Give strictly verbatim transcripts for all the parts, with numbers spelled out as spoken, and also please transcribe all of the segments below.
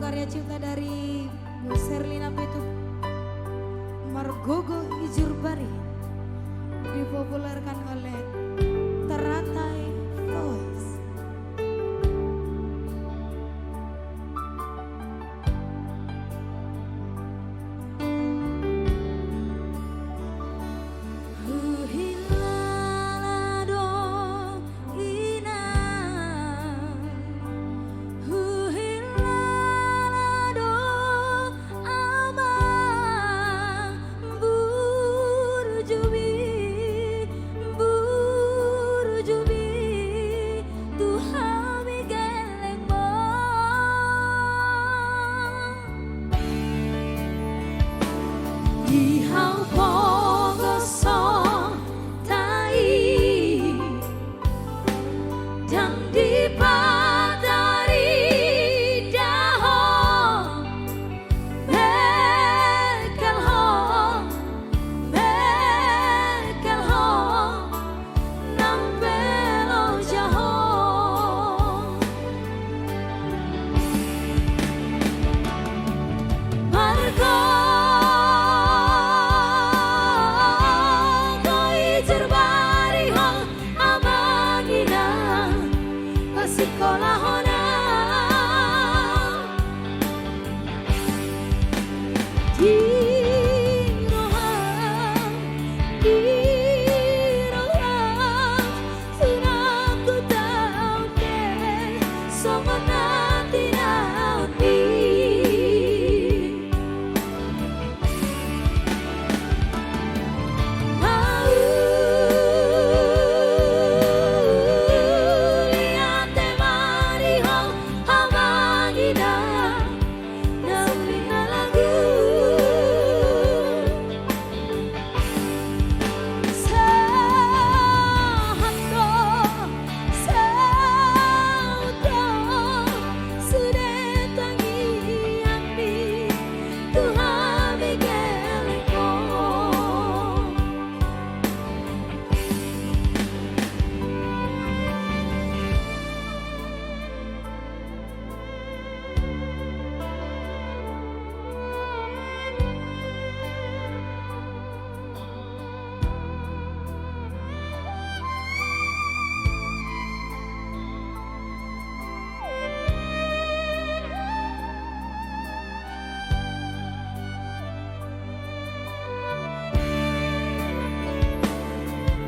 Karya cipta dari Bu Serlina Petu, Margogo Ijurbari, dipopulerkan oleh Teratai Voice. Huhilala do inang, huhilala do amang, burju bi, burju bi tu hami gellengmu. Di hau pogos songon tai, ndang dipataridahon, mengkelhon, mengkelhon, nang pe lojahon. Margogo Ijurbari ho amang inang, pasikkolahon au. Di roham, di roham, unang hutaon be songon na tinaonmi. Mauliate ma di ho amang inang, na uli na lagu. Sahat do, saut do sude tangiangmi tu hami gellengmu.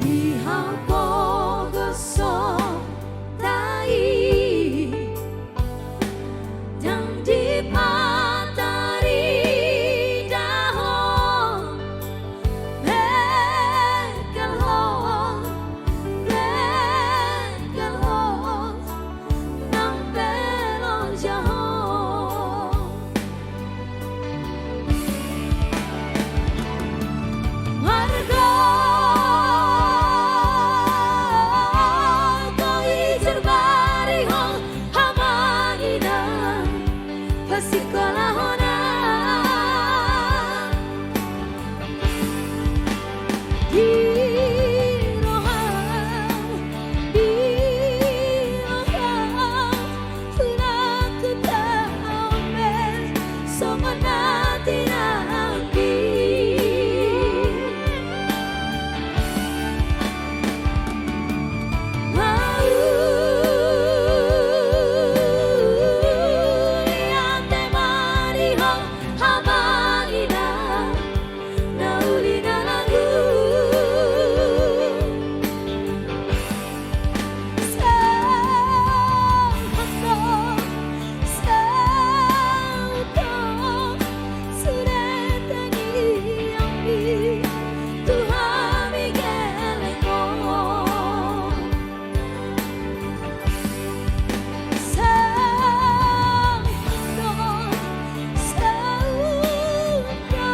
Di hau pogos songon tai, ndang dipataridahon, mengkelhon, mengkelhon, nang pe lojahon. Margogo Ijurbari ho amang inang, pasikkolahon au. Di roham, di roham, unang hutaon be songon na tinaonmi. Mauliate ma di ho amang inang, na uli na lagu. Sahat do, saut do sude tangiangmi tu hami gellengmu. Sahat do, saut do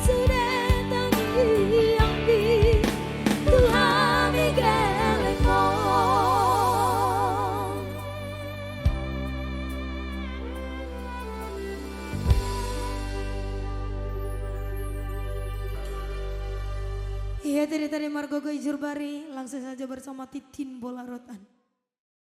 sude tangiangmi tu hami gellengmu. Iya, tadi, tadi Margogo Ijurbari, langsung saja bersama Titin Bola Rotan.